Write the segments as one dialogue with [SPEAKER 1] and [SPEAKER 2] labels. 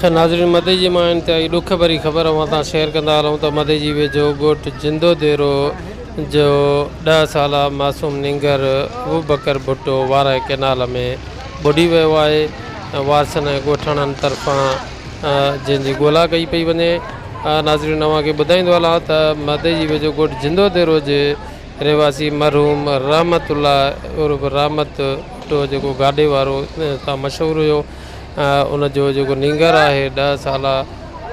[SPEAKER 1] ناظرين مدئي جي مان انتهائي ڏک ڀري خبر اوهان سان شيئر ڪندا هلون ته مدئي جي ويجهو ڳوٺ جندو ديرو جو ڏهه سالا معصوم نينگر ابوبڪر ڀٽو وارهه ڪئنال ۾ ٻڏي ويو آهي وارثن ۽ ڳوٺاڻن طرفان جنهن جي ڳولا ڪئي پئي وڃي ناظرين اوهان کي ٻڌائيندو هلان ته مدئي جي ويجهو ڳوٺ جندو ديرو جي رهواسي مرحوم رحمت الله عرف رحمت ڀٽو جيڪو گاڏي وارو تان مشهور هيو ان جو جيڪو نينگر آهي ڏهه سالا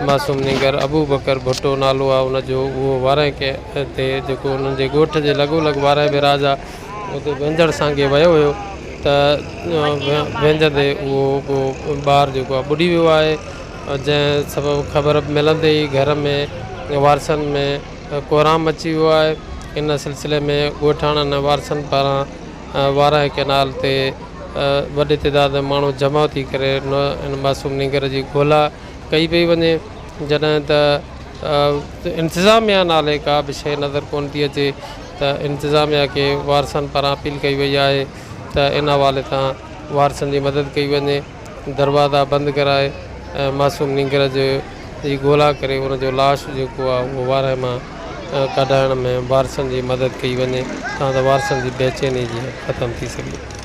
[SPEAKER 1] معصوم نينگر ابوبڪر ڀٽو نالو آهي ان جو اهو وارهه تي جيڪو انهن جي ڳوٺ جي لڳو لڳ وارهه بيراج آهي اتي وهنجڻ سانگي ويو هيو ته وهنجندي اهو ٻار جيڪو آهي ٻڏي ويو آهي جنهن سبب خبر ملندي ئي گهر ۾ وارثن ۾ ڪهرام مچي ويو آهي ان سلسلي ۾ ڳوٺاڻن ۽ وارثن پاران وارهه ڪئنال تي وڏي تعداد ۾ ماڻهو جمع ٿي ڪري ان معصوم نينگر جي ڳولا ڪئي پئي وڃي جڏهن ته انتظاميا نالي ڪا به شيء نظر ڪونه ٿي اچي ته انتظاميا کي وارثن پاران اپيل ڪئي وئي آهي ته ان حوالي سان وارثن جي مدد ڪئي وڃي دروازا بند ڪرائي ۽ معصوم نينگر جي جي ڳولا ڪري ان جو لاش جيڪو آهي اهو وارهه مان ڪڍائڻ ۾ وارثن جي مدد ڪئي وڃي تان ته وارثن جي بيچيني جيئن ختم ٿي سگهي.